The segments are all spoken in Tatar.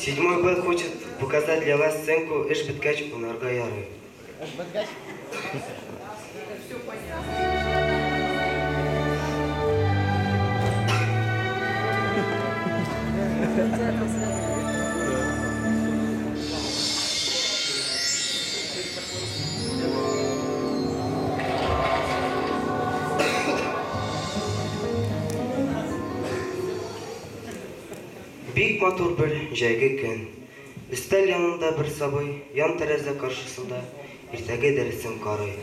Седьмой Б хочет показать для вас сценку «Эш беткәч уйнарга ярый». Бик матур бер җәйге көн. Өстәл янында бер сабый ян тәрәзә каршысында иртәге дәресен карый.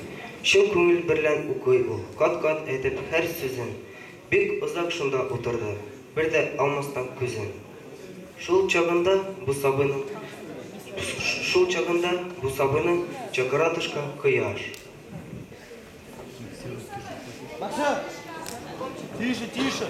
Чын күңел берлән укый ул, кат-кат әйтеп һәр сүзен. Бик озак шунда утырды, бер дә алмастан күзен. Шул чагында бу сабыйның Шул чагында бу сабыйны чакыра тышка кояш. Максим! Тише, тише!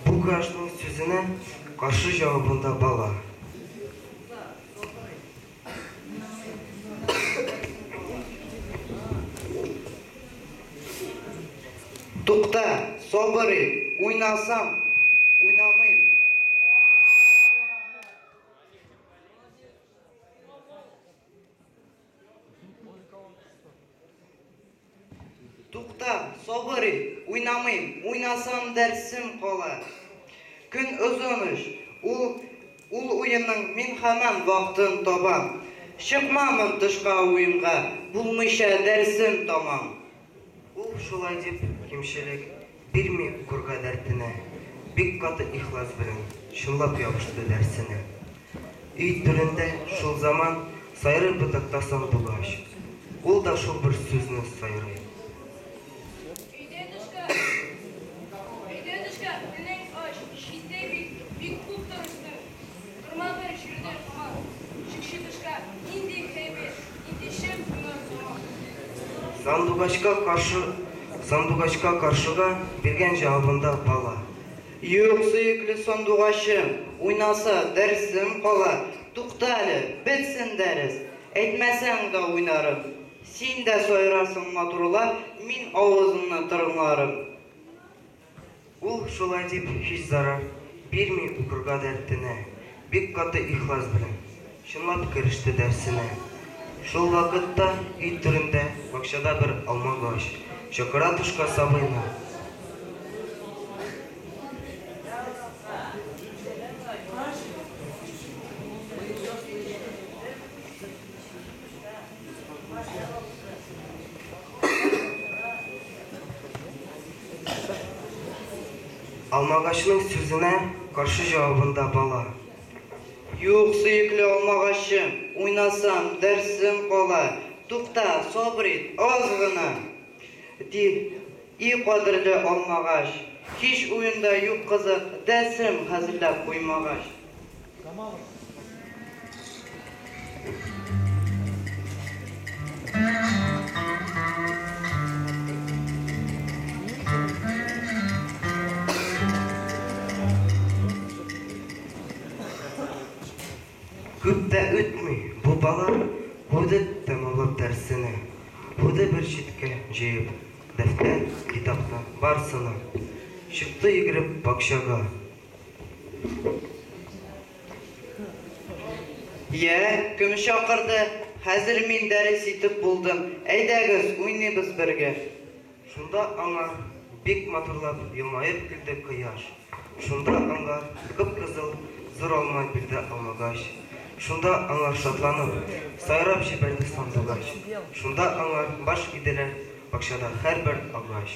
Бу кояшның сүзенә каршы җавабында бала. Тукта, сабыр ит, уйнасам, уйнамыйм. Тукта, сабыр ит, уйнамыйм, уйнасам дәрсем кала. Көн озын эш, ул ул уенның мин һаман вактын табам. Чыкмамын тышка уенга, булмыйча дәрсем тамам. Ул шулай дип кимчелек бирми укырга дәртенә, бик каты ихлас белән чынлап ябышты дәрсенә. Өй түрендә шул заман сайрый ботакта сандугач. Ул да шул бер сүзне сайрый. Өйдә тышка, өйдә тышка, телең ач, читтә бит, бик күп тырыштың. Тормадың җирдә һаман. Чыкчы тышка, нинди һәйбәт, нинди шәп уйнар заман. Сандугачка каршы Сандугачка каршыга биргән җавабында бала. Юк, сөекле сандугачым, уйнаса, дәресем кала. Тукта әле, бетсен дәрес, әйтмәсәң дә уйнарым. Син дә сайрарсың матурлап, мин авызыңны тырнарым. Ул шулай дип һич зарар бирми укырга дәртенә, бик каты ихлас белән, чынлап кереште дәрсенә. Шул вакытта өй түрендә бакчада бер алмагач чакыра тышка сабыйны. Алмагачның сүзенә каршы җавабында бала. Юк, сөекле алмагачым, уйнасам, дәрсем кала. Тукта, сабыр ит, аз гына. Ди, и кадерле алмагач, һич уенда юк кызык, дәрсем хәзерләп куймагач. Күп тә үтми, бу бала куйды тәмамлап дәрсене. Куйды бер читкә җыеп дәфтәр, китапны, барсыны. Чыкты йөгереп бакчага. Йә, кем чакырды? Хәзер мин дәрес итеп булдым, әйдәгез, уйныйбыз бергә. Шунда аңа бик матурлап елмаеп көлде кояш. Шунда аңа кып-кызыл зур алма бирде алмагач. Шунда аңар шатланып, сайрап җибәрде сандугач. Шунда аңар баш иделәр бакчада һәрбер агач.